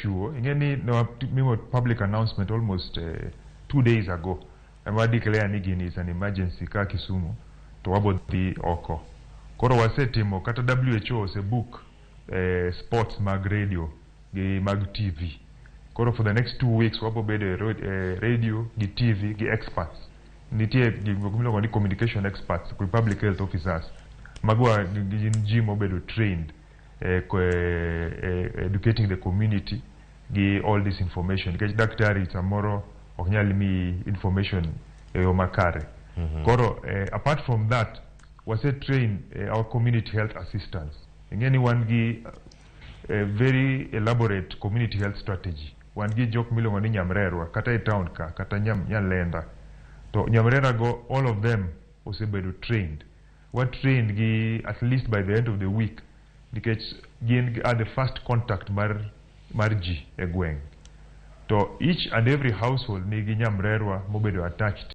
Wasechiwo, ing'e ni ne watimo public announcement almost 2 days ago, ema declare ni gini is an emergency ka Kisumu to wabo dhi oko. Koro wasetimo, kata WHO osebook spots mag radio gi mag TV. Koro for the next 2 weeks wabo bedo e radio gi TV gi experts. Nitie gik moko miluongo ni communication experts gi public health officers. Mago gin ji mobedo trained educating the community gi all this information, nikech daktari samoro ok nyal miyi information e yo makare. Koro apart from that, wase train our community health assistants. Ing'e ni wan gi a very elaborate community health strategy. Wan gi jok miluongo ni nyamrerwa kata e town ka kata Nyalenda to nyamrerwa go, all of them osebedo trained. Wa train gi at least by the end of the week, nikech gin are the first contact mar ji e gweng', to each and every household nigi nyamrerwa mobedo attached.